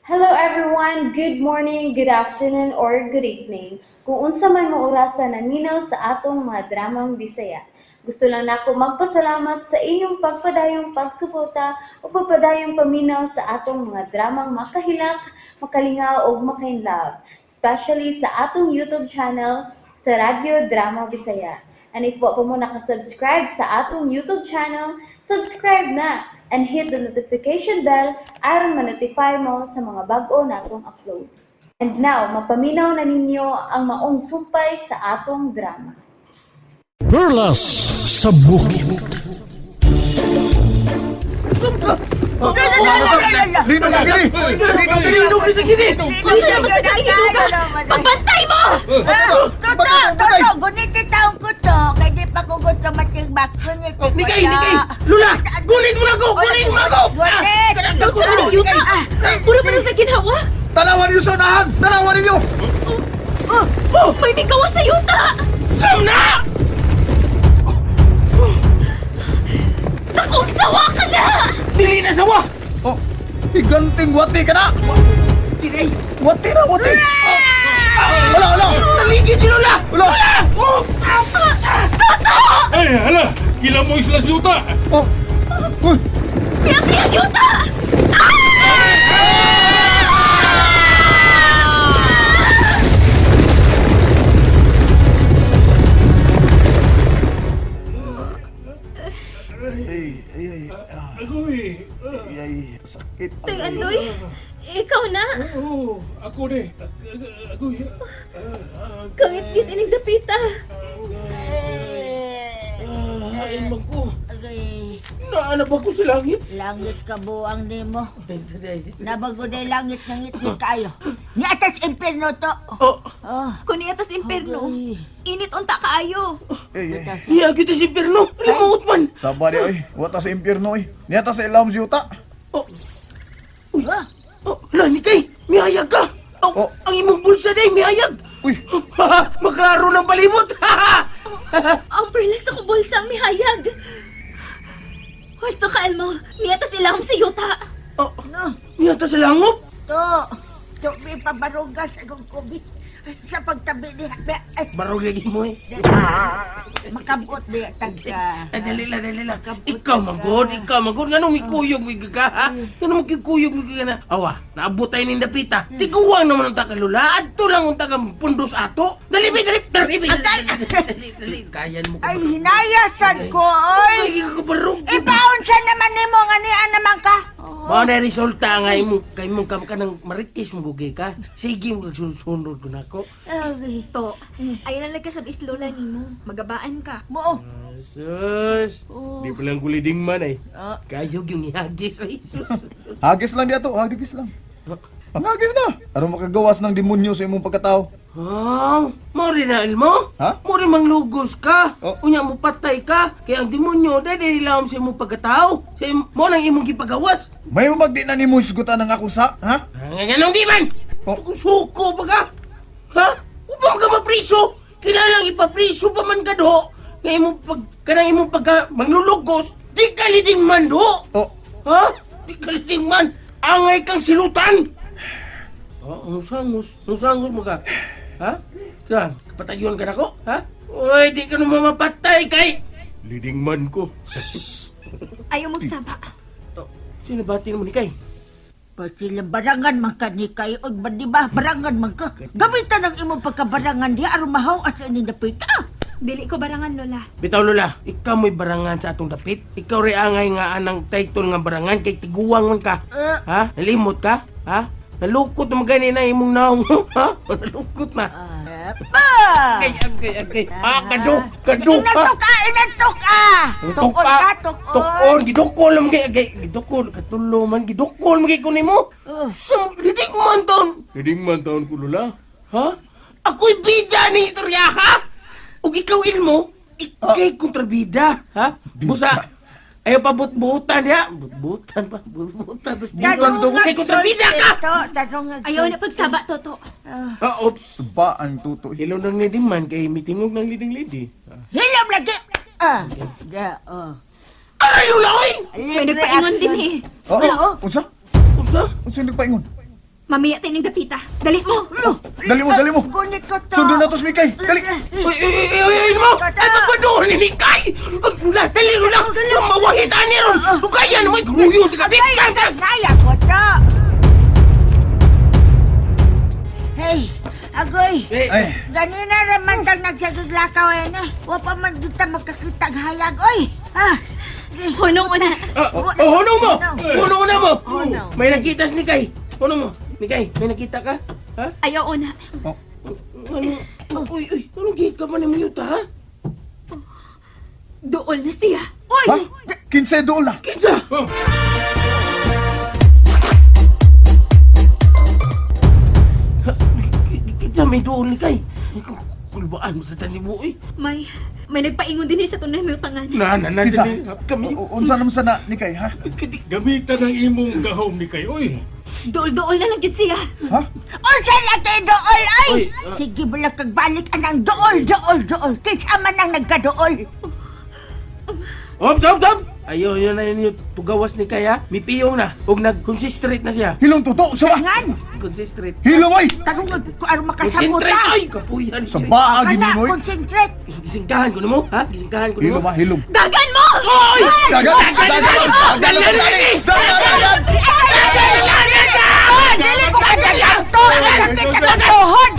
Hello everyone! Good morning, good afternoon, or good evening. Kung unsa man mo orasa naminaw sa atong mga dramang Bisaya. Gusto lang nako magpasalamat sa inyong pagpadayong pagsuporta o pagpadayong paminaw sa atong mga dramang makahilak, makalingaw ug makainlove, especially sa atong YouTube channel sa Radyo Drama Bisaya. And if wa pa mo nakasubscribe sa atong YouTube channel, subscribe na and hit the notification bell aron ma-notify mo sa mga bag-o natong uploads. And now, mapaminaw na ninyo ang maong sumpay sa atong drama. Perlas sa Bukid. Linong na gini! Linong gini! Linong na sa gini! Luisa naman sa kainin ka! Pagbantay mo! Toto, toto, guniti taong ko to. Kay di pa ko gusto matigbak. Guniti ko Nikay, to. Nikay! Lula! Gulit mo na ko! Gulit mo na ko! Gulit! Luisa naman yuta! Puro pa nang naginhawa! Tanawan ninyo sa unahan! Tanawan ninyo! Oh, may mikawa sa yuta! Sam na! Nakong sawa ka na! Dili na sawa! Oh, higanting wati ka na! Dili! Wati na, wati! Wala, wala! Naligid si Lula! Wala! Oh! Ay, hala! Kila mo isla yuta! Oh! Uy! Miyaki ang yuta! Ay, ay, ay, Agoy! ay, ay, sakit. Tay Andoy, ikaw na! Oo, ako ni. Agoy! Kangit-ngit ining dapita! Hain man ko. Agay, Naanap ako sa langit. langit ka buang nimo. Nabago na langit ng ngitngit kayo. Ni atas impierno to. Oh, Oh, Kung niya tas imperno, Agay. init unta kaayo. Ay, ay. niya kita si Perno. Limuot man. Saba di, oy. Wata sa impyerno, oy. Niyata sa ilawom si yuta. Oh. Uy. Oh, la, Nikay! Mihayag ka! Oh, Oh. Ang imong bulsa day, mihayag! Uy! Maklaro ng palibot! Ang perlas sa kong bulsa ang mihayag. Husto ka, Elmo. Niya tas ilahom sa yuta. Oh, No, niya ta sa langop? to. To, may pabarugas akong kubit. Sa pagtabi niya. Ay, Barog lagi mo eh. makabot niya tagka. Ay, dali lang, dali lang. Ikaw magod, ikaw magod. Nga nung mikuyog mi ka, ha? Nga nung mikuyog mi ka na. Awa, naabot tayo ning dapita. Tiguang naman ang takalula. Adto lang ang taga pundos ato. Dali, bi, dali, dali, bi. Dali, dali, dali. Kayan mo ka. Ay, hinayasan ko, oy! Ay, kabarog. Ibaon siya naman nimo nga niya naman ka. Mao na resulta nga imo kay mo kam ka ng marites mo gugi ka. Sige mo kagsunod ko nako. Ay, To, ayaw na nagkasab islola nimo. Magabaan ka. mo. Sus, di pa lang kuliding man ay. Kayog yung ihagis ay. Sus. Hagis lang di ato, hagis lang. Ang hagis na! Aron makagawas ng demonyo sa imong pagkatao. Oh, mo rin na ilmo? Ha? Mo rin manglugos ka. Oh. Unya mo patay ka. Kaya ang demonyo dahil nilawom sa imong pagkatao. Sa mo nang imong gipagawas. May umag di na nimo hisgutan ang ako sa, ha? Ang ganong di man. Oh. Suko-suko ba ka? Ha? Upang ka mapriso? Kailangan ipapriso pa man ka do. Nga imong pag kanang imong pagka manglulugos, di ka liding man do. Oh, Ha? Di ka liding man. Angay kang silutan. Oh, ang sangos. Ang sangos mo ka. Ha? Saan? Patayon ka na ko? Ha? Uy, di ka naman mapatay kay... Liding man ko. Ayaw magsaba. Oh, sino bati mo ni kay? Pasila barangan man ka ni kayo. O, ba, di ba? Barangan man ka. Gamitan ang imong pagkabarangan di aron mahaw sa ining dapit. Ah! Dili ko barangan, Lola. Bitaw Lola, ikaw mo'y barangan sa atong dapit. Ikaw rin angay nga anang title nga barangan kay tiguang man ka. Eh. Ha? Nalimot ka? Ha? Nalukot na magani na imong naong. Ha? Nalukot na. Ah, pa! Agay, agay, agay. Ah, kado, kado. Inantok ka! Inantok ka! Ang Tukon tuka, ka! Tukon! Tukon, gidukol man kay agay, gidukol katulo man gidukol man kay kunin mo. Oh. Sum, diding man taon. Hiding man taon ko, Lola. Ha? Ako'y bida ni istorya, ha? Ug ikaw ilmo, ikay kontrabida, ha? Busa, ayaw pa butbutan ya. Butbutan pa, butbutan. Butan to. Kay kontrabida ka! Tanong Ayaw na pagsaba, Toto. Ah, oops. Ba ang tuto. Ilaw nang leading man, kay mitingog ng leading lady. Hilam lagi! Ah! Da, oh. Aray, lula, oy! May nagpaingon din eh. Oh, Wala, oh. unsa? Unsa? Unsa yung nagpaingon? Mamiya tayo ng dapita. Dali mo! Dali mo, dali mo. Gunit ko to. Sundon na to si Mikay. Dali. Uy, uy, uy, uy, uy, mo! Ay, pagpadoon ni Nikay! Ang lula, dali lula! Mawahitan ni ron! Dugayan mo, gruyo, tiga, Ay, bit! kaya ko to. Hey, agoy. Ay, Ganina raman kang nagsagiglakaw eh. Wa pa man kita magkakitag hayag, oy. Ah. Hunong una. Oh, hunong mo! Hunong na mo! Hunong. May nakita si Nikay. Hunong mo. Nikay, may nakita ka? Ha? Ayaw una. Ano? Uy, uy, anong gate ka man ni Miyuta, ha? Dool na siya. Uy! ha? Kinsay dool na. Kinsa? Oh, Kita may doon ni Kay. Kulbaan mo sa tanim mo, eh. May nagpaingon din sa tunay may utangan. Na, na, na, Kinsa? dali. Kami. Unsa naman sana ni Kay, ha? gamitan ang imong gahom ni kay oy. Dool-dool na lang yun siya. Ha? Unsa lagi dool ay? Oy, ah. Sige bala kag balik anang dool, dool, dool. Kinsa man ang nagkadool? Hop, hop, hop! Ayun, yun na yun yung tugawas ni Kay, ha? May piyong na. Huwag nag-concentrate na siya. Hilong tuto, sa ba? Ngan, Concentrate. Hilong ay! tarong ko aron makasabot Concentrate! ta. Ay, kapuyan. Sa baag Kana, ni mo. concentrate. Gisingkahan ko na mo, ha? Gisingkahan ko na mo. Hilong ha, hilong. Dagan mo! Oy! Dagan! Dagan! Dagan! Dagan! Dagan! Ah, dili ko kadagang to. Sakit sa kong tuhod.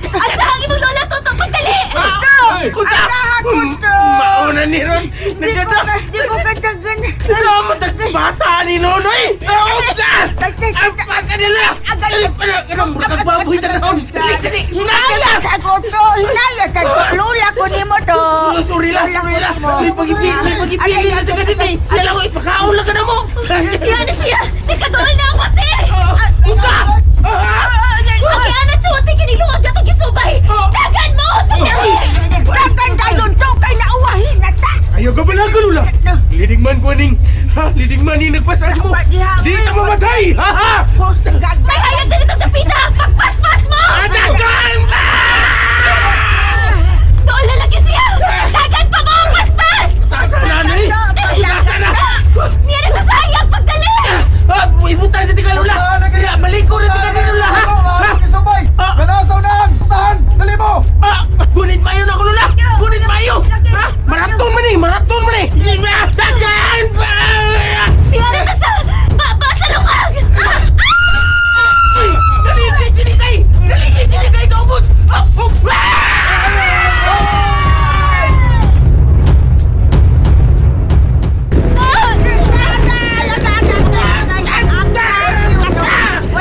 Asa ang imong lola, Toto? Pagdali! To, asaha ko to. Mauna ni Ron. Di ko Nagdada. ka, di ko kadagan. Salamat ang bata ni Nonoy! Naubsa! Tay, tay, Ang pagka nila! Agay! Ano, ano, murag baboy tanahon! Dali, dali! Hinaya sa ko to. Hinaya sa ko. Lula ko nimo to. Oh, sorry lang, Lula sorry ko lang. nimo. May pagipili Aray, na taga dito eh. Siya lang ko, ipakaon lang ka na mo. Yan na siya! Nagkadool na ang wate! Buka! Ah! Ang sa wate kinilungag na ito gisubay! Dagan mo! Pagdali! Dagan dayon to kay nauwahin na ta. Ayaw ka pala, Lula. Leading man ko ning, ha? Leading man ning nagpasan mo. Di ka mamatay! Ha ha! May hayag na nito dapita! Pagpaspas mo! Dagan! Dool na lang yun siya! Dagan pa mo! Paspas! Tasa na, Noy! Tasa na! Niya na ito sa hayag! Pagdali! Ah, ibutan sa tika, Lula! Kaya, maliko na tika ni Lula, ha? Ha? Kisubay! Ah! Kanasaw na! Tahan! Dali mo! Ah! Gunit mayo na ako, Lula! Gunit mayo! Ha? Maraton man eh! Maraton man eh! Dagan! Niya na ito sa... Baba sa lungag! Uy! Dali, sinikay! Dali, sinikay sa ubos! Ah! Oh!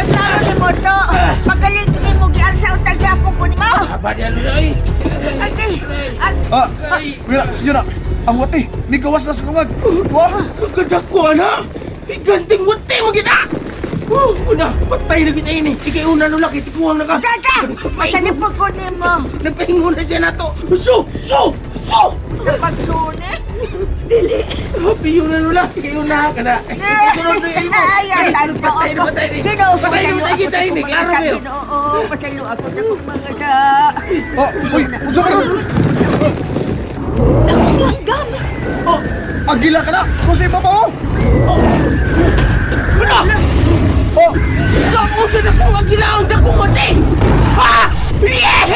Ah! Magaling ni mo gialsa ang tagyapon ko nimo. Aba niya, Lula, eh! Ay, ay, Ah, yun na, yun na. Ang wati, may gawas na sa lungag. Wah! Kagkadako, ana! Iganting wati mo kita! Oh, una, patay na kita ini. Ikay una lula, kitikuwang na ka. Gaga! Matalipod ko nimo. Nagpahingo na siya na to. So, so, so! Pagsuni. Dili! Happy yun na lula. Ikay una ka na. Sunod na ilmo. Ay, ang tanto Patay na, ako. patay na. Ginoo, Patay na, patay kita ini. Klaro kayo. Ginoo, pasalo ako sa kong mga ka. Oh, uy, unsa ka ron? Dakong langgam! Oh, Agila ka na! Kung sa iba pa mo! ano? Oh, Kamu sa dakong agilaon, dakong mati! Ha! Yeah!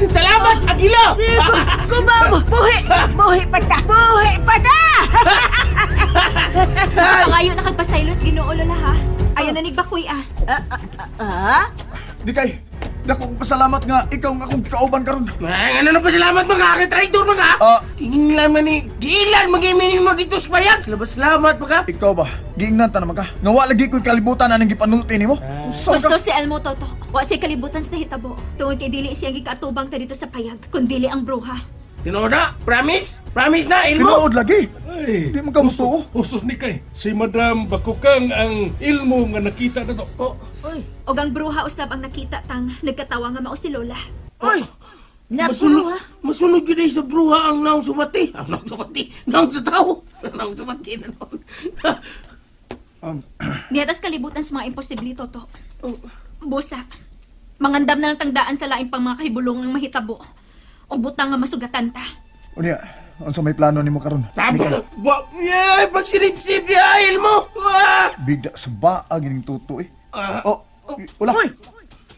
Salamat, Agila! Kumaw, buhi, buhi pa ta, buhi pa ta! Pangayo na kagpasaylos Ginoo Lola ha. Ayaw na nigbakuy ah. Ah? di kay. Dako kong pasalamat nga ikaw nga akong gikauban karon. Ay, ano na pa salamat mga ka, traitor mga ka! Ah. Tingin man ni, giilan mag-iminin mo dito sa payag. Salamat, salamat mga ka. Ikaw ba? Giingnan ta naman ka. Nga wa lagi ko'y kalibutan anang gipanulti nimo. Unsa ka? Gusto si Elmo Toto. Wa siya kalibutan sa nahitabo. Tungod kay dili siyang gikaatubang ta dito sa payag, kun dili ang bruha. Tinuod na, promise? Promise na, Ilmo? Tinuod lagi. Ay, Di man ka mutuo. Usos ni kay. Si Madam Bakukang ang ilmo nga nakita na to. Oh, Og ang bruha usab ang nakita tang nagkatawa nga mao si Lola. Uy, Masunod, napuro ha? masunod yun eh sa bruha ang naong sumati. Ang naong sumati, naong sa tao. Naong sumati na noon. Niyatas kalibutan sa mga imposible Toto. Busa. Mangandam na lang tangdaan sa lain pang mga kahibulong ang mahitabo. Og butang nga masugatan ta. Unya, Unsa may plano nimo karon? Tama. Ba, yeah, pagsilip-sip niya, Elmo. Ah! Bigda sa baag ining tuto eh. Ah. Oh, wala. Uy!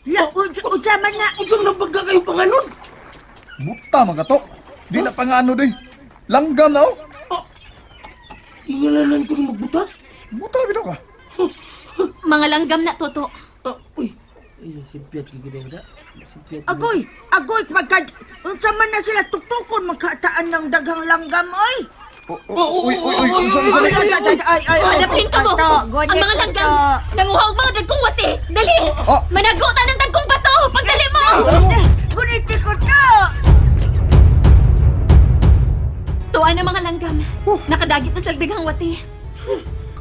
La, unsa man na? Unsa man ang baga kayong panganon? Buta man ka to. Di na pangano di. Langgam na oh. Oh. Tingalanan ko ng magbuta. Buta bitaw ka. Mga langgam na, Toto. Ah, uy. Ay, simpiat ko gina na. Simpiat. Agoy, agoy pagka unsa man na sila tuktukon magkataan ng daghang langgam oy. Oh, oh, uy, uy, uy, unsa unsa Ay, ay, ay, ay, ay, ay, Hanapin ka mo! Ato, gunit Ang mga langgam! ato. Nanguha og mga dagkong wati! Dali! Oh. Manago ta ng dagkong bato! Pagdali mo! Gunit ko to. Tuwa ng mga langgam. Nakadagit na sa daghang wati.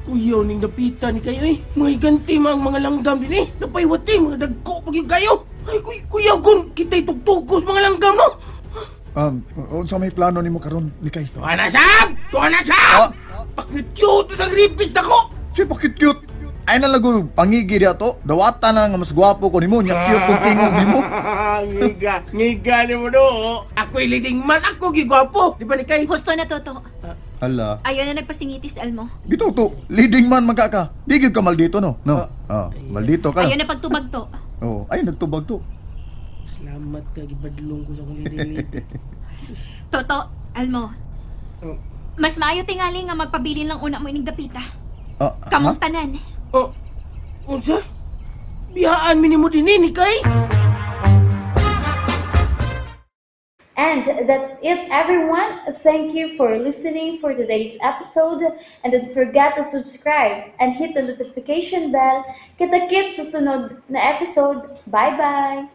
Kuyaw ning dapita ni kayo eh. Mga higanti mga langgam din eh. Napay wati, mga dagko pag yung kayo. Ay, kuyaw kun kita'y tugtugos mga langgam no. Unsa may plano nimo karon ni kay? Tuwa na sab! Tuwa na sab! Ah. Pakyut-cute sa gripis na ko! Si bakit cute? Ay na lago pangigi di ato. Dawata na nga mas gwapo ko nimo, nya cute kog tingog nimo. Ngiga, ngiga ni mo do. Ako'y leading man, ako gigwapo. Di ba ni kay? Husto na, Toto. Hala. Ayaw na nagpasingitis, Elmo. Bitaw to, leading man magka ka. Di gyud ka maldito no. No. Ah, maldito ka. Ayaw na pagtubag to. Oh, ay nagtubag to. Salamat ka, gibadlong ko sa akong leading lady. Toto, Elmo. Oh. Mas maayo tingali nga magpabilin lang una mo ining dapita. Ah, ha? Kamong tanan. Oh, unsa? Biyaan mi nimo din eh, ni kay? And that's it, everyone. Thank you for listening for today's episode. And don't forget to subscribe and hit the notification bell. Kita-kits sa sunod na episode. Bye-bye!